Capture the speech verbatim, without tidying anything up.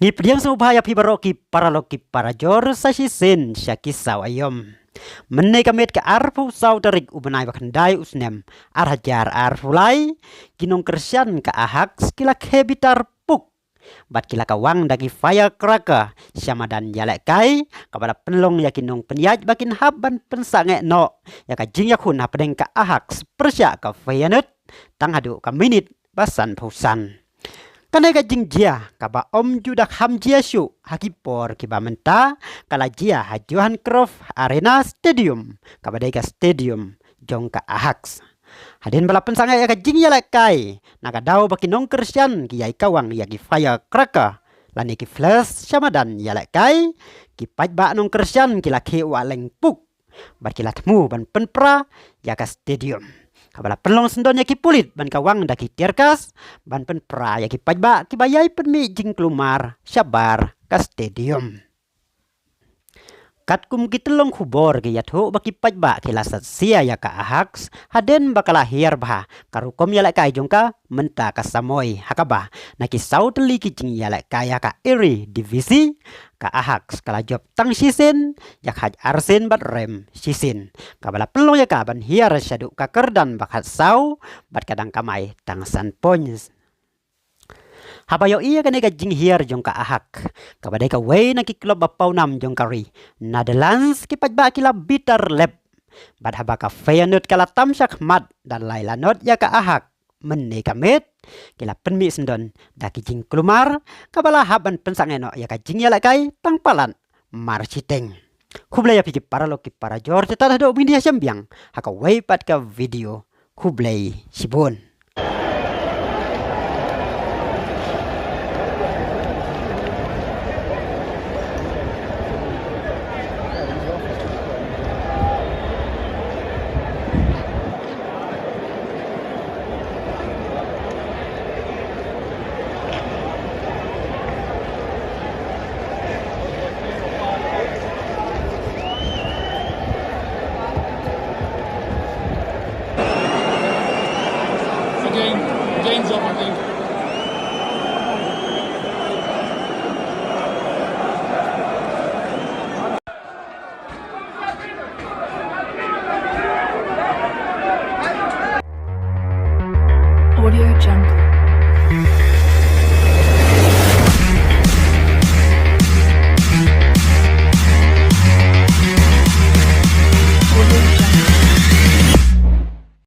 Ngi pdiang sngewbha ïa phi baroh ki paralok ki parajor sa shisien sha ki saw aïom. Mynne ka miet ka arphew saw tarik u bnai ba khyndai u snem ar hajar arphew lai, ki nongkyrshan ka Ahaks ki la khie bitar puk bad ki la kawang da ki firecracker sha madan ïalehkai, kaba la pynlong ïa ki nongpynïaid ba kin hap ban pynsangeh noh ïa ka jingïakhun hapdeng ka Ahaks pyrshah ka Feyenoord tang haduh ka minit ba sanphew san. Kane ka jingjia kaba ym ju da kham jia shuh ha ki por kiba mynta, ka la jia ha Johan Cruyff Arena Stadium, kaba dei ka stadium jong ka Ahaks. Hadien ba la pynsangeh ïa ka jingïalehkai, na ka daw ba ki nongkyrshan ki ïai kawang ïa ki firecracker lane ki flash sha madan ïalehkai, ki paidbah nongkyrshan ki la khie wah leng puk bad ki la thmu ban pynpra ïa ka stadium, kaba la pynlong syndon ïa ki pulit ban kawang da ki tear gas ban pynpra ïa ki paidbah kiba ïai pynmih jingkulmar shabar ka stadium. Katkum ki tyllong khubor ki ïathuh ba ki paidbah ki la sat sia ïa ka Ahaks hadien ba ka la hiar bha ka rukom ïalehkai jong ka mynta ka samoi, ha kaba na ki saw tylli ki jingïalehkai ha ka Eredivisie, ka Ahaks ka la jop tang shisien, ïakhaj arsien bad rem shisien, kaba la pynlong ïa ka ban hiar shaduh ka kyrdan ba khatsaw bad ka dang kamai tang san points. Haba ïohi ïa kane ka jinghiar jong ka Ahaks, kaba dei kawei na ki klub ba pawnam jong ka ri Netherlands, ki paidbah ki la bitar lep. Bad haba ka Feyenoord ka la tam shakhmat da lai lanot ïa ka Ahaks mynne ka miet, ki la pynmih syndon da ki jingkulmar, kaba la hap ban pynsangeh noh ïa ka jingïalehkai tang palat mar shiteng. Khublei ïa phi ki paralok ki parajor, te tad haduh mynta shem biang ha kawei pat ka video. Khublei shibun.